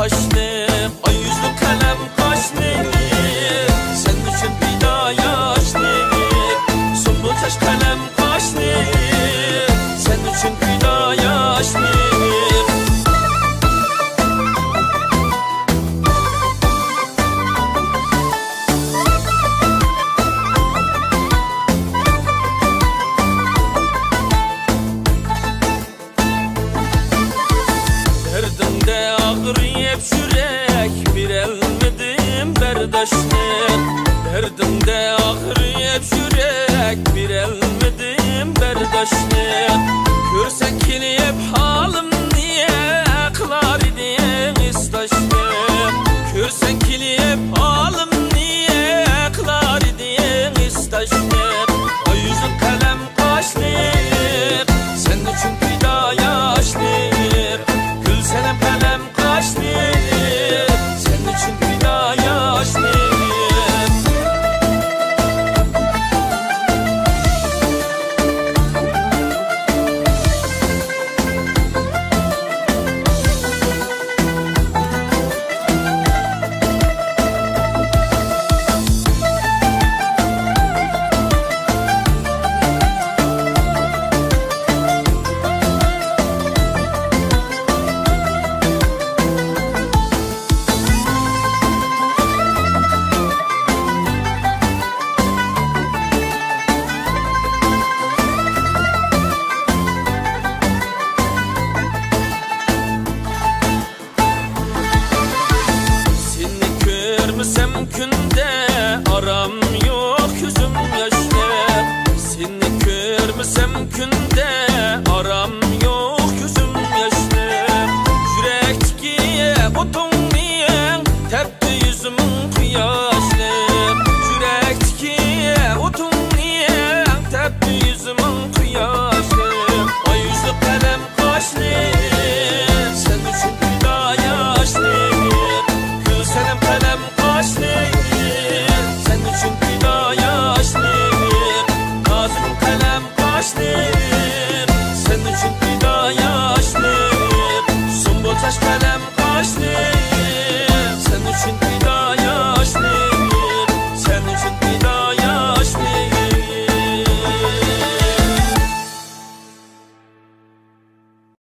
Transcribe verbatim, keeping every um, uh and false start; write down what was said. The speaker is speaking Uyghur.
ياشلىق، ئاي يۈزلۈك قەلەم قاشلىق، سەن ئۈچۈن پىدا ياشلىق. سۇمبۇل چاچ قەلەم قاشلىق، سەن ئۈچۈن پىدا ياشلىق. دەردىڭدە ئاغرىپ يۈرەك، بېرەلمىدىم بەرداشلىق. دەردىڭدە ئاغرىپ يۈرەك، بېرەلمىدىم بەرداشلىق. كۆرسەڭ كېلىپ ھالىمنى، قىلار ئىدىڭ ھېسداشلىق. كۆرسەڭ كېلىپ ھالىمنى، قىلار ئىدىڭ ھېسداشلىق. ئاي يۈزلۈك قەلەم قاشلىق، سەن ئۈچۈن پىدا ياشلىق. گۈل سەنەم قەلەم قاشلىق، سەن ئۈچۈن پىدا ياشلىق. سېنى كۆرمىسەم كۈندە، ئارام يوق كۆزۈم ياشلىق. سېنى كۆرمىسەم كۈندە، ئارام يوق كۆزۈم ياشلىق. يۈرەكتىكى ئوتۇڭنى تەپتى يۈزۈم قۇياشلىق. يۈرەكتىكى ئوتۇڭنى تەپتى يۈزۈم قۇياشلىق. ئاي يۈزلۈك قەلەم قاشلىق، سەن ئۈچۈن پىدا ياشلىق. گۈل سەنەم قەلەم قاشلىق، سەن ئۈچۈن پىدا ياشلىق. نازۇك قەلەم قاشلىق، سەن ئۈچۈن پىدا ياشلىق. سۇمبۇل چاچ قەلەم قاشلىق، سەن ئۈچۈن